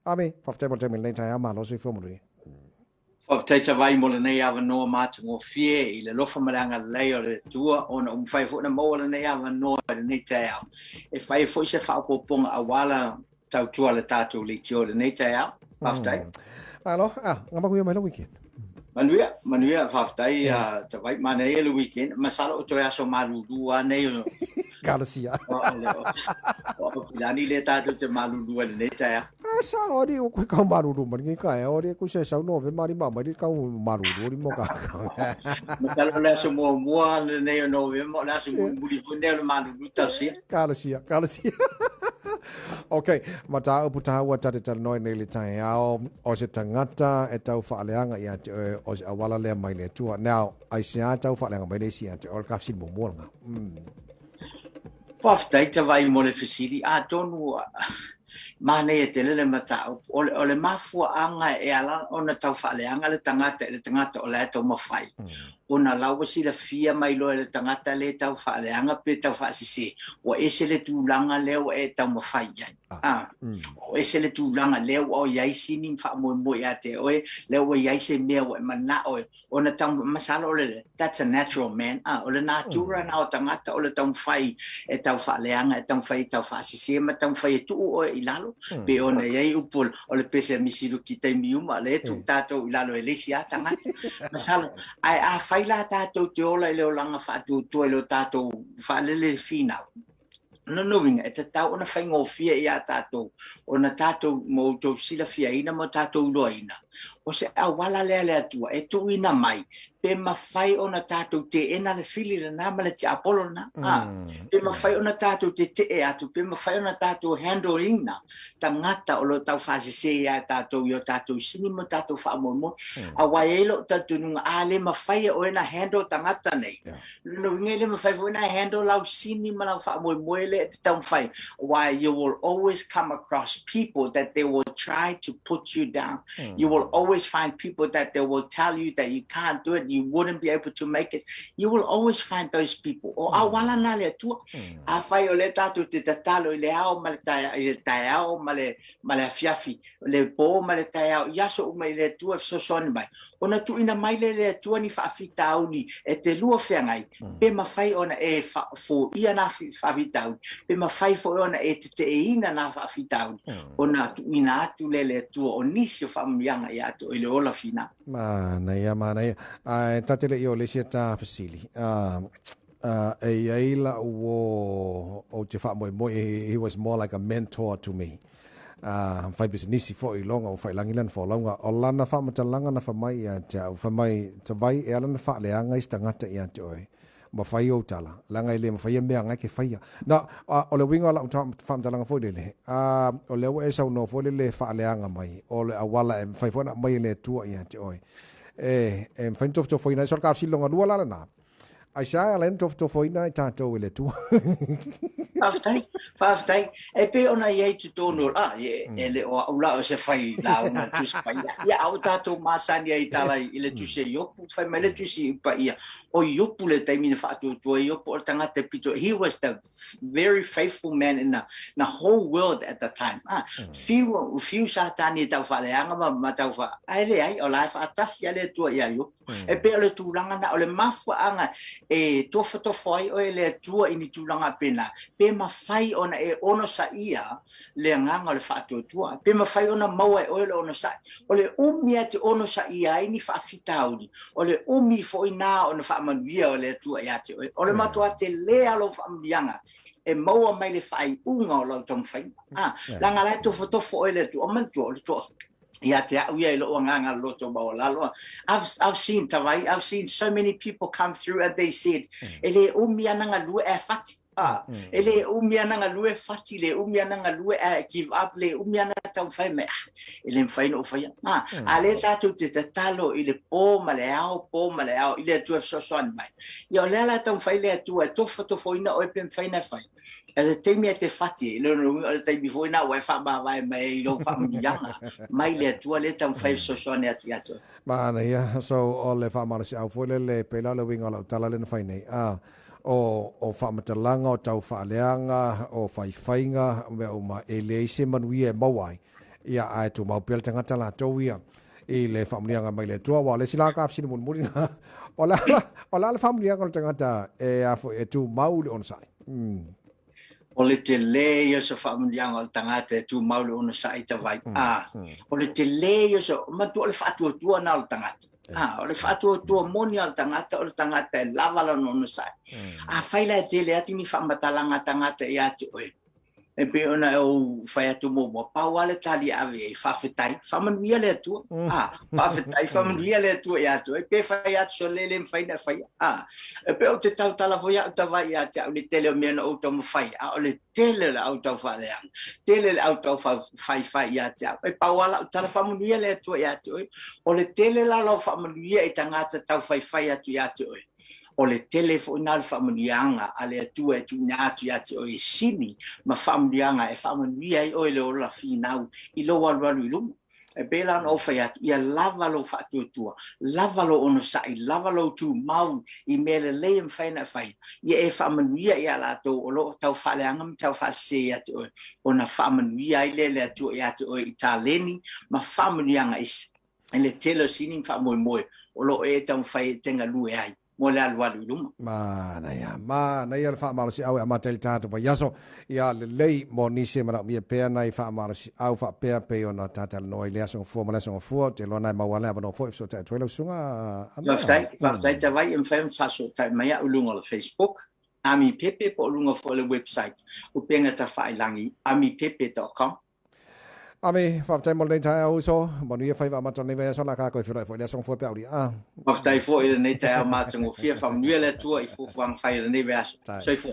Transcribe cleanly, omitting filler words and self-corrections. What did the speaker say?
Ame, faafetai mo le taimi i lenei taeao, malo soifua manuia. Faafetai Tavai mo lenei avanoa matagofie i le alofa ma le agalelei o le Atua ona ua mafai foi ona maua lenei avanoa i lenei taeao e fai ai foi se faaopoopoga aua la tautua a le tatou leitio i lenei taeao. Faafetai. Malo, ah, ngamakuia mai le weekend. Manuia, manuia, faafetai yeah. Tavai, manaia le weekend. Masalo o toe aso malulu lava nei o Kalasia. O Aupilani lea tatou te malulu ai lenei taeao. A sa o ni o koe kau malulu ma ni ka e o ni ku se sau no ve mari ma mai kau malulu ni mo ka. Masalo le aso muamua lenei o Novema o le aso mulimuli foi lenei o le malulu tausia. Kalasia, kalasia. Ok, mataupu tāua ta te talanoa nei le taeao o se tagata e tau faaleaga ia te oe o se auala lea mai le Atua. Now, aisea tau faaleaga mai le isi ia te oe o le ka fesili muamua lena. Faafetai Tavai mo le fesili. Atonu manaia tele le mataupu. O le, o le mafuaaga e ala ona tau faaleaga le tagata i le tagata o la e taumafai. Ona la ua silafia mai loa e le tagata lea e tau faaleaga pe tau faasese, ua ese le tulaga lea ua e taumafai i ai. A, ua ese le tulaga lea ua i ai sini ma faamoemoe ia te oe, lea ua i ai se mea ua e manao e ona tau, masalo o le, that's a natural man, a, o le natura na o tagata o le taumafai e tau faaleaga, e taumafai e tau faasese ma taumafai e tuu oe i lalo, pei ona i ai upu o le pese a Misiluki i taimi uma, lea e tuu tatou i lalo e le isi lava tagata. Masalo, ae afai la tatou te ola i le olaga faatuatua i lo tatou faalele finau, lona uiga e tatau ona faigofie ia tatou ona tatou ma outou silafiaina ma tatou iloaina, o se auala lea a le Atua e tuuina mai pe mafai ona tatou teena le fili lena ma le tiapolo lena. Pe mafai ona tatou tetee atu, pe mafai ona tatou handle ina tagata o lo o taufaasese ia tatou i o tatou sini ma tatou faamoemoe. Aua e i ai lou talitonuga, a le mafai e oe ona handle tagata nei, lona uiga e le mafai foi ona handle lau sini ma lau faamoemoe lea e te taumafai. Aua you will always come across people that they will try to put you down. You will always find people that they will tell you that you can't do it, you wouldn't be able to make it. You will always find those people. O auala na le Atua. Afai o lea tatou te tatalo i le ao ma le taeao, i le taeao ma le, ma le afiafi, le pō ma le taeao, i aso uma i le Atua e fesoasoani mai, ona tuuina mai lea e le Atua ni faafitauli e te lua feagai, pe mafai ona e foia nā faafitauli, pe mafai foi ona e teteeina nā faafitauli, ona tuuina atu lea e le Atua o nisi o faamanuiaga ia te oe i le ola finau. Manaia, manaia. Ae ta te le i o le isi ta fesili. E i ai la'u uō ou te faamoemoe, he was more like a mentor to me. Fai pisinisi foi i loga ua faiilagi lana folauga. O lana faamatalaga na fai mai ia te au, fai mai, Tavai, e ala na faaleaga isi tagata ia te oe, ma fai ou tala, leaga e le mafai ia mea ngai ke faia. Na, o le uiga o la'u faamatalaga foi lele, o lea ua e saunoa foi lele e faaleaga mai, o le auala e mafai foi ona aumai e le Atua ia te oe, e mafai ona tofotofoina ai. So o le kafesili lona lua la lena, Aisea e ala ai ona tofotofoina ai tatou e le Atua? Faafetai, faafetai. E pei ona i ai i totonu o, ah, e, e le o au la o se fai lauga Tusi Paia. Ia, a o tatou masani ai i tala i le Tusi a Iopu, fai mai le Tusi Paia, o Iopu le taimi na faatuatua ai Iopu o le tagata pito, he was the very faithful man in the, the whole world at the time. Ah, fiu, fiu Satani e tau faaleaga ma, ma tau wha, ae leai, o la e faatasi a le Atua ia Iopu. E pei o le tulaga na, o le mafuaaga e tofotofo ai oe e le Atua i ni tulaga pēnā, pe mafai ona e onosaia le agaga o le faatuatua, pe mafai ona maua e oe le onosai. O le umi e te onosaia ai ni faafitauli, o le umi foi nā ona faamanuia o le Atua ia te oe. O le matua telē lava o lou faamanuiaga e maua mai le faaiuga o lau taumafaiga. Ah, leaga la e tofotofo oe e le Atua, o manatua o le toa ia te au ia i lou agaga loto maualalo. I've seen, Tavai, I've seen so many people come through and they said, e le umi ana galue ae fati. Ah, e le umi ana galue fati, le umi ana galue ae give up, le umi ana taumafai mai, ah, e le mafai ona ou faia. Ah, a lea tatou te tatalo i le pō ma le ao, pō ma le ao, i le Atua e fesoasoani mai. Ia o lea la e taumafai le Atua e tofotofoina oe pe mafai ona e fai. E le taimi e te fati, le lona uiga o le taimi foi na ua e faamavae mai ai i lou faamanuiaga mai le Atua lea e taumafai e fesoasoani atu ia te oe. Manaia, so o le faamalosiau foi lele, pei la o le uiga o lau tala lea na fai nei, a, o, o faamatalaga, o tau faaleaga, o faifaiga, o mea uma, e leai se manuia e maua ai. Ia, ae tumau pea le tagata latou ia i le faamanuiaga mai le Atua. Aua o le isi la ka fesili mulimuli lena, o le a, o le a le faamanuiaga o le tagata e, a foi, e tumau i le onosai? O le tele ia o se faamanuiaga o le tagata e tumau i le onosai tavai. A, o le tele ia o se, manatua o le faatuatua lena o le tagata. A, o le faatuatua moni a le tagata, o le tagata e lava lona onosai. Afai la e tele atu ni faamatalaga a tagata ia te oe, E pei ona e ou fai atu muamua, pau lava le tali e ave i ai, faafetai, faamanuia le Atua. A, faafetai, faamanuia le Atua ia te oe, pe fai atu sole e le mafai ona e faia. A, e pei ou te tautala foi au tavai ia te au i le tele o mea na ou taumafai, a o le tele o le au taufaaleaga, tele le au taufaifai ia te au. E pau lava lau tala, faamanuia le Atua ia te oe. O le tele la o lau faamanuia i tagata taufaifai atu ia te oe, O le tele foi lena o le faamanuiaga a le Atua e tuuina atu ia te oe e sili ma faamanuiaga e faamanuia ai oe i le ola finau i lou alualu i luma. E pei la ona ou fai atu, ia lava lou faatuatua, lava lou onosai, lava lou tumau i mea lelei e mafai ona e faia, ia e faamanuia ia latou o lo o tau faaleaga ma tau faasese ia te oe, ona faamanuia ai lea e le Atua ia te oe i taleni ma faamanuiaga i le tele o sini ma faamoemoe o lo o e taumafai e te galue ai mo le alualu i luma. Manaia, manaia le faamalosiau e amata ai le tatou vaiaso. Ia lelei mo nisi e manaomia pea nai faamalosiau faapea pei ona ta talanoa i le aso gafua ma le aso gafua. Ou te iloa na e maua le avanoa foi e fesootai atu ai lau susuga Amia. Faafetai, faafetai Tavai, e mafai ona faasootai mai au i luga o le Facebook, Ami Pepe, po o luga foi o le website, upegatafailagi, amipepe.com. Ami, faafetai mo lenei taeao uso. Manuia faiva amata o lenei vaiaso, la ka koe feiloai foi i le aso gafua pe aulia. Ah. Faafetai foi i lenei taeao matagofie, faamanuia le Atua i fuafuaga fai o lenei vaiaso. Soifua.